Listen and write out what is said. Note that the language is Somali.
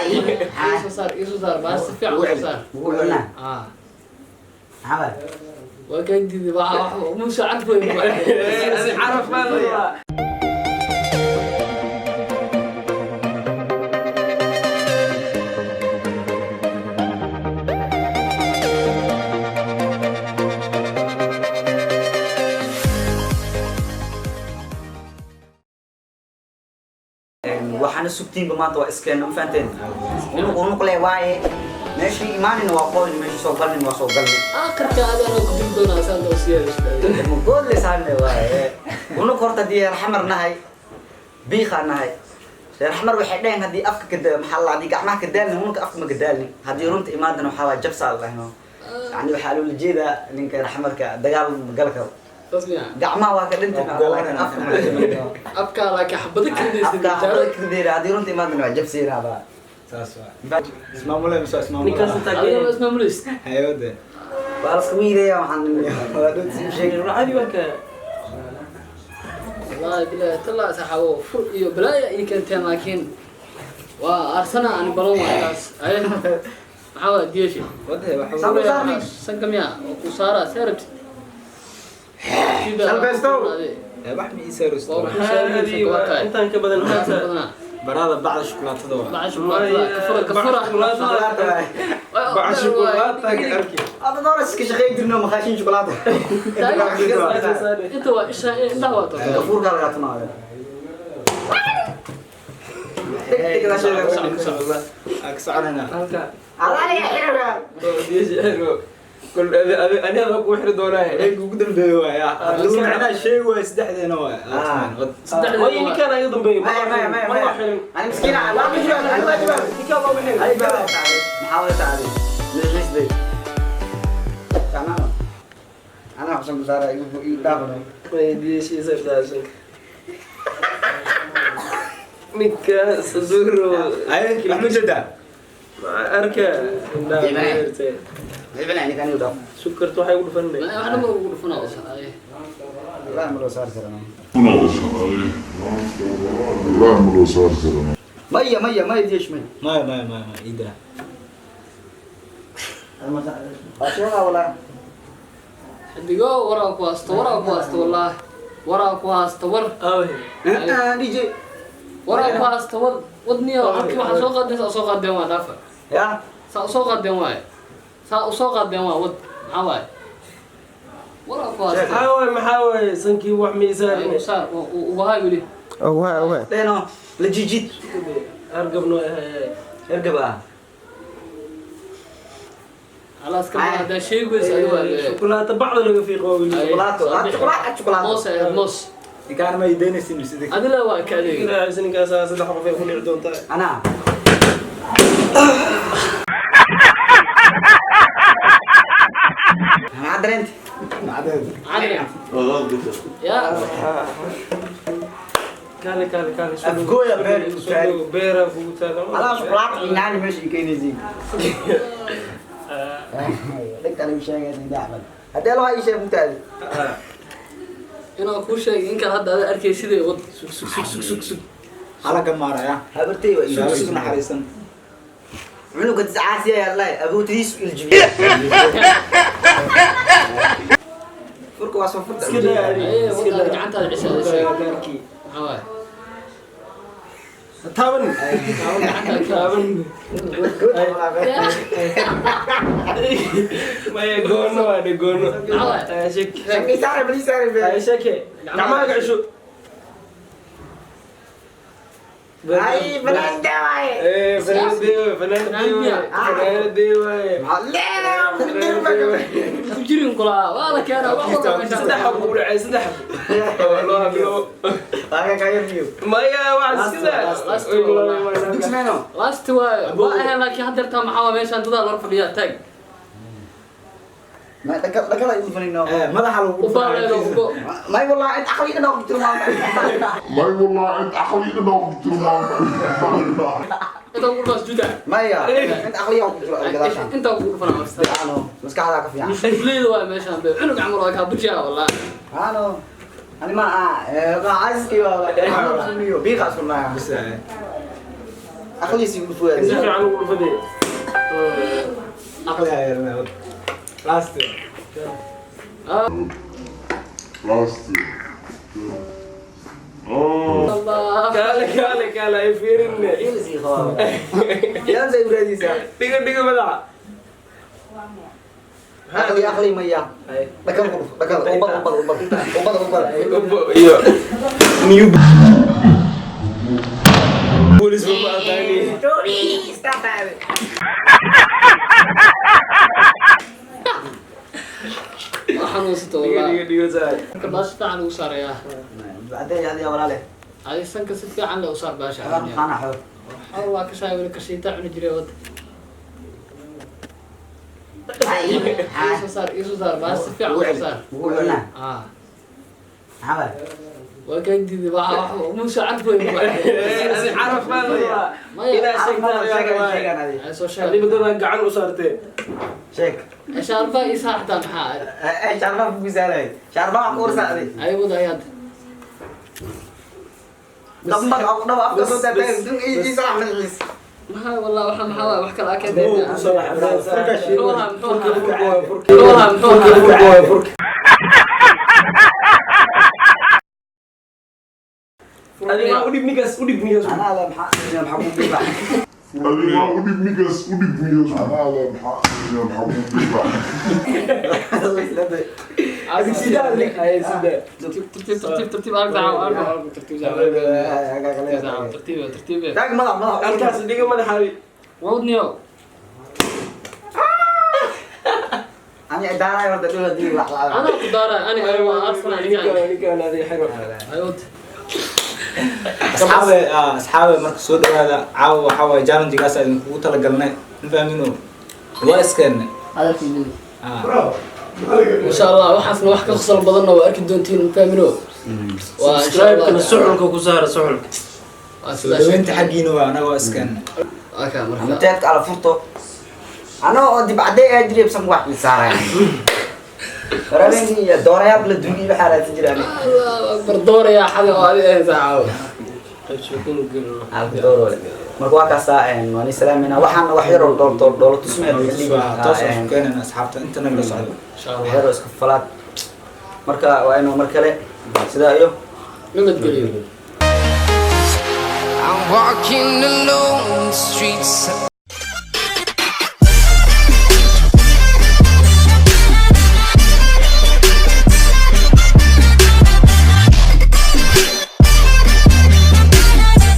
Ii soo saar, ii soo saar, baa si fiican u soo saar. Ugu cunaa. Ah. Maxaa waay? Waa kan diiday, waxa wax muuse carfay. Caraf baa la rabaa. Waxaana sugtiinba maanta waa iskeena, ma fahanteen? Unuq unuq le waaye, meeshii imaanina waa qoyn, meeshii soo galnin waa soo galni. Aakhirka adana ku dil doonaa saan doo siyeeyo. Goodle saarne waaye. Unuq horta haddii reer Xamar nahay, biiqaa nahay. Reer Xamar waxay dhaheen haddii afka ka maxaa la, haddii gacmaha ka daalnin, unuka afka ma ka daalnin. Haddii runta imaadana waxaa waa jabsaa la dhahno. Yani waxaa loola jeedaa ninka reer Xamarka dagaal ma gal karo. Saas miya? Gacmaha waa ka dhinta, laakiin afka ma ka dhiman. Afka laakiin xabado kridaysa. Afka xabada krideena, haddii runta imaadana waa jabsiinaaba. Saas waa. Ismaamule mise ismaamule? Ninkaas intaa Adiga ma ismaamulis. Hayode. Waa laska wiidaya, waxaan waa dhood sii sheegay. Caadi waa ka. Wallahi billahi talla saxaabo fur iyo balaaya ii keenteen, laakiin waa arsana aan balon waa taas. Ay, maxaa waa diyeshi? Wade waxa. Saan u saarnay. Sanka miya oo ku saara seerabti? Salbeestow. Wax ma ii saaro. Waa ku saaraysa waa tahay. Intaan ka badan maanta. Barada bacda shukulaatada waa. Baca shukulaatada kafura kafura. Shukulaatada waaye. Bacda shukulaatada ka arki. Hadda door iska shaqeyn jirno maqaashin shukulaato. Inta waa isha, indhaha waa toos. Gafuurka lagaa tunaayo. Ag soconayna. Halka. Alaaliga xiriga. Kul aniga ku xiri doonaa. Eeg ugu dambeeyo waaya. Hadduu macnaha sheeg waay saddexdeena waay. Way ninkaan iga dambeeyo. Maya maya maya Ma maya. loo xirin. Ani miskiin ah, waa ma jawaab, ani waa jawaab. Ninkaan loo xirin. Ay jawaab tacday. Maxaa wada tacday? Madaxiis bay. Gacmaha. Anaa xusan ku saara igu igu dhaafano. Way diyeeshiisa saarsan. Ninka sazuro. Ay, wax ma jeedaa? Ma arka indhaha beertay. Ibn ani kan igu dhaaf. Sukartu waxay ugu dhufanay. Waxna ma ugu dhufanaa. Wallahi ma loo saari karaa. والله ما لو صار كلام. Maya maya maya diyesh maya. Maya maya maya maya ida. Waa sheegaa wallahi. Xidigo waraa ku haysto, waraa ku haysto, wallahi waraa ku haysto war. Aawe. Ah, DJ. Waraa ku haysto wad wadniyo halkii waxaa soo qaadeen, saa usoo qaadeen waa dhaafa. Ya. Saa usoo qaadeen waaye, saa usoo qaadeen waa wad, maxaa waaye waraa ku haysto. Maxaa waay, maxaa waay sankii wax ma isaarin. Saar ugahay weli. Dheeno la jijid. Argabno ahay. Ergab ah. Khalaas ka haddaa sheegaysa adigu waa Shukulaato bacda laga fiiqo weli. Shukulaato, ah, shukulaato, shukulaato. Moos ahayd moos. Ninkaan ma idaynaysin sidii. Adila waa ka adeeg. Ilaahay ninkaas saddex qof ay ku dhici doontaa. Anaa. Maxaa dareentay? Cadri ya. Kaale kaale kaale. Afgooya beer igu taali. Beera kugu taagan. Alaa shukulaato inaani meesha i keenaysiin. Dhegtaan igu sheegaysa inta Axmed. Haddee loo ii sheeg mugtaadi. Inaan kuu sheegay in kale hadda ada arkay sidee wad, sug sug sug sug sug sug. Halaga maaraya. Habartay waa Suug ii suug naxariisan. Cunuga tiscaasiya yaallay abuutidiisu iljibiya. Furka waa soo furta. Iska daa adiga. Ee Iska wad daa. gacantaada cisha sheeg. Gaarkii. Maxaa waaye? Taaban. Taaban. Maya goono waa dhe goono. Maxaa waaye? Shek. Isaare bal isaare bal. Ay sheke. Gacmaha gacsho. Ay banaanda waaye. Eh, fanaanadii waay, fanaanadii waay, fanaanadii waay. Maxaa leedahay? Ku jirin kulaa waa la keenaa wax walba meesha. Saddex xabo ugu dhacay, saddex xabo. Oo, loo hablo. Waaga ka yar biyo. Maya, waa iska daa. Last Oy, wallahi. Dugsimeeno. Last waaye waa ahayn, laakiin hadda yartaa maxaa waa meeshaan dadaa lor fadhiyaa taag. Ma dhakal dhakal ay ufanino. Madaxa lagu u baaleedo ugo. May wallahi cid aqli inoo ku tilmaamay. ما والله عند عقلي انه كنت Inta ugu dhufas juda. Maya cid aqli oo ku jiro gadaashan. Inta ugu dhufana marsta. Ano maskaxda ka fiican. Mushuleeda waa meeshaan be cunug camal waa kaa bujiyaa wallahi. Ano ani ma ah caaziskii waa biiqa isku naaya. Bas. Aqliisi ugu Si fogaada. fiican ugu dhufadee. Aqli ayaa last. Last. Oh. Allah. Kaale, kaale, kaale, ay fiirinne. Ilisii qabaa. Yaan say uraadisaa. Dhigo, dhigo madaxa. Aqli aqli maya. Ay. Dhakada ku dhufo, dhakada. Ubada, ubada, ubada. Ubada, ubada. Ubbo iyo new police ma aqaani. Waa xanuunsata Dhigo, wallah. dhigo, dhigo saay. Marka baasha si fiican ugu saarayaa. Bacdeen adiga walaale. Adi sanka si fiican le u saar baasha. Xagaa maxaana xoog. Waxaa waa ka shaay weli kashiita cuni jiray wadda. Iisoo saar, iisoo saar, baasha si fiican u saar. Ugu celina. Ah. Maxaa waay? Waa kaa diiday, waxa wax muuse carf weyn. Adi caraf baa la rabaa. Maya. Ilaa Caraf ma sheegtaa sheegan, laga sheegan rabaa. adi. Ay soo sheeg. Adiba dadaan gacan u saartee. Sheeg. Shaarba ii saar xataa maxaa? Eh, shaarbaha kugu saalay. Shaarbaha ku ursa adi. Ay wada ayaad. Dambad aku dhaba afka soo taagtay. Bas, Dun ii saax madaxiis. Maxaa wallah waxa maxaa waay wax kale aa Muu keenteen. ku soo laxday. Furka sheeg. Muxuu ahaa, muxuu ahaa? Furka waa furka. Muxuu ahaa, muxuu ahaa? Furka waa furka. Adiga u dhib ninkaas, u dhib ninkaas. Anaa le maxaa kugu dhibaa? Adiga u dhib ninkaas, u dhib ninkaas. Anaa le maxaa kugu dhibaa? Adiga sidaa dhig. Ay, sidaa. Tartiib tartiib tartiib tartiib arag saacad arag arag tartiib saacad. Tartiib tartiib. Taag madax madax. Halkaas dhigo madaxaadi. Wadniyo. Ani daaray horta dhul hadii wax la. Ana ku daara ani ay waa arsana aniga. Ninkaan adiga xiro. Ay wad. Asxaabe, asxaabe, marka soo dhawaada. Caawa waxaa waaye challenge-gaas aan idinkugu talagalnay, ma fahmino, waa iskeenna. Hadalkiina. Insha Allah waxaasna wax ka qosol badanna waa arki doontiin, ma fahmino. Waa insha Subscribe-kana Allah. suxulka ku saara, suxulka. Waa Soo sidaa. dhaweynta xaggiina waa anaga waa iskeenna. Waa kaa marka. Amateedka ala furto. Anoo oo dibcadee ee jiray san wax ii saaray. Warabeen iyo doorayaab la duugi waxaa raadsan jiraan. Allahu akbar, dooraya xali oo adi ay saacaw. Qayb sheekadu gelino. Halka dooro le. Marka waa kaasaa waan islaamina waxaana wax yar oo dhool dhool dhoolo tusmeed Toos aan isku keenayna asxaabta inta nagala socdo. Insha wax Allah. yar oo iska falaad. Marka waa inuu mar kale sidaa iyo Nabadgelyo. I'm walking alone, the streets